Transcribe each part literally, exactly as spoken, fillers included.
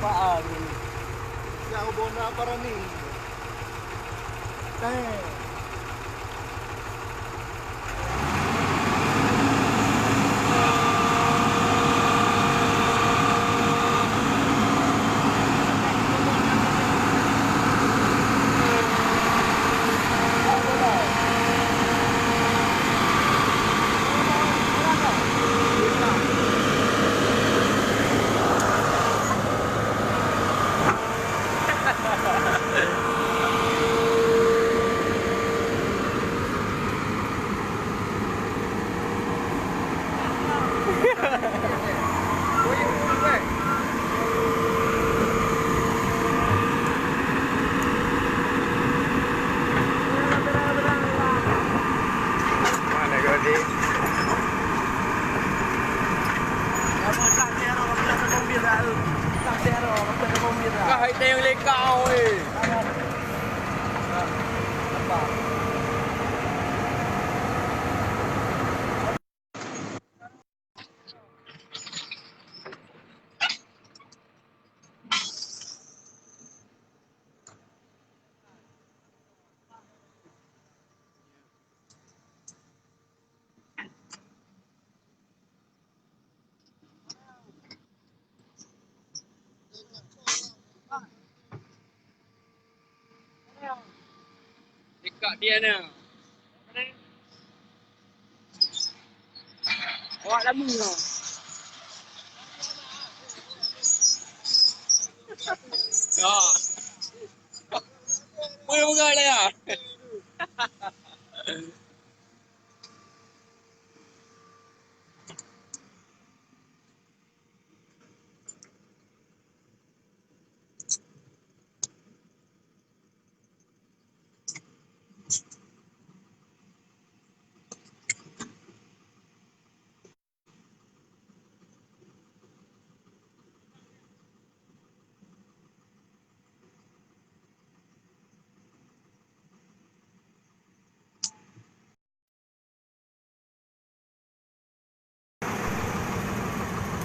Paan ni? Jauh bona parani. Teng. Ka hai tayong leka, oi. Dekat dia ni. Awak lama lah. Ya. Boleh pegang dah ya.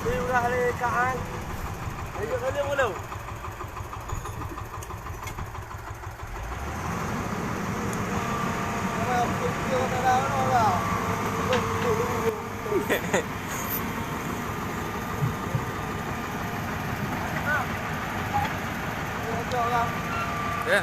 Di ulah le kaan. Ayo kali mulu. Ya.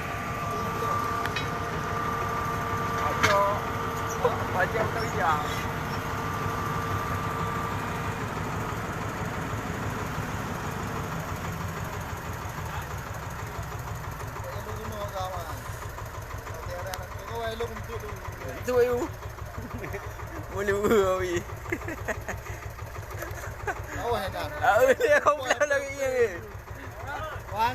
Itu ayu. Mulu awi. Awas dah. Awi dia kau bukan lagi iya. Wan.